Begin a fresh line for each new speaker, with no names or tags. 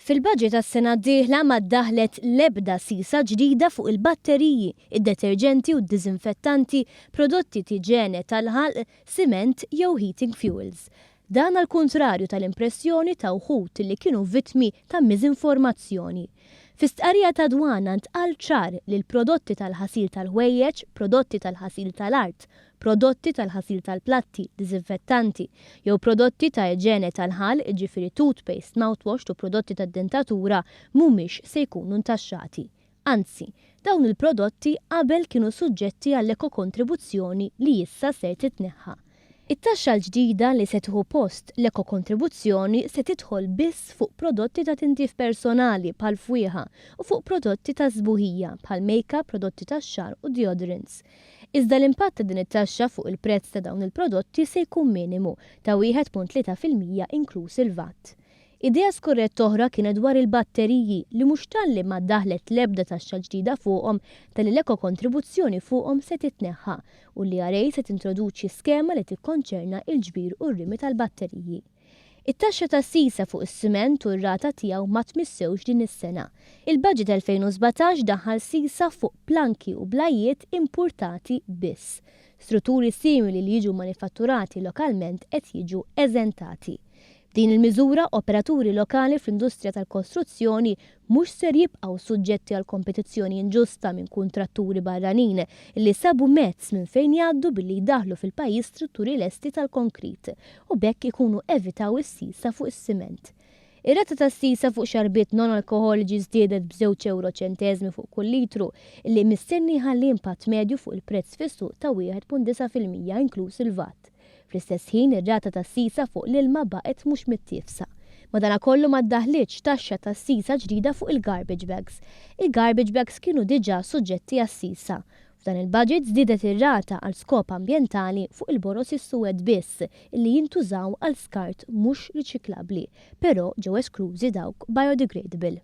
Fil-budget għas-sena d-dieħla ma ddaħħlet l-ebda sisa ġdida fuq il-batteriji, id-deterġenti u d-diżinfettanti, prodotti t'iġene tal-ħalq, siment jew heating fuels. Dan għall-kuntrarju tal-impressjoni ta' wħud li kienu vittmi ta' miżinformazzjoni. Fi stqarrija tad-Dwana ntqal ċar li l-prodotti tal-ħasil tal-ħwejjeġ, prodotti tal-ħasil tal-art, prodotti tal-ħasil tal-platti, diżinfettanti, jew prodotti ta' iġene tal-ħalq, jiġifieri toothpaste, mouthwash u prodotti tad-dentatura mhumiex se jkunu ntaxxati. Anzi, dawn il-prodotti qabel kienu suġġetti għall-ekokontribuzzjoni li issa ser titneħħa. It-taxxa l-ġdida li se tieħu post l-ekokontribuzzjoni se tidħol biss fuq prodotti ta' tindif personali bħal fwieħa u fuq prodotti tas-sbuħija bħal make-up, prodotti tax-xagħar u deodorants. Iżda l-impatt ta' din it-taxxa fuq il-prezz ta' dawn il-prodotti se jkun minimu ta' 1.3% inkluż il-VAT. Idea skorretta oħra kienet dwar il-batteriji li mhux talli ma ddaħħlet l-ebda taxxa ġdida fuqhom talli l-ekokontribuzzjoni fuqhom se titneħħa u l-ERA se tintroduċi skema li tikkonċerna l-ġbir u r-rimi tal-batteriji. It-taxxa tas-sisa fuq is-siment u r-rata tiegħu ma tmissewx din is-sena. Il-Budget 2017 daħħal sisa fuq planki u blajiet impurtati biss. Strutturi simili li jiġu manifatturati lokalment qed jiġu eżentati. B'din il-miżura, operaturi lokali fl-industrija tal-kostruzzjoni mhux ser jibqgħu suġġetti għal kompetizzjoni inġusta minn kuntratturi barranin li sabu mezz minn fejn jgħaddu billi jdaħħlu fil-pajjiż strutturi lesti tal-konkrit u b'hekk ikunu evitaw is-sisa fuq is-siment. Ir-rata tas-sisa fuq xarbiet non-alkoħoliċi żdiedet b'żewġ ewro ċenteżmi fuq kull litru, li mistenni jħalli impatt medju fuq il-prezz fis-suq ta' 1.9% inkluż il-VAT. Fl-istess ħin, ir-rata tas-sisa fuq l-ilma baqgħet mhux mittiefsa. Madanakollu ma ddaħħlitx taxxa tas-sisa ġdida fuq il-garbage bags. Il-garbage bags kienu diġà suġġetti għas-sisa. F'dan il-budget żdiedet ir-rata għal skop ambjentali fuq il-boroż is-suwed biss illi jintużaw għal skart mhux riċiklabbli, però ġew esklużi dawk biodegradable.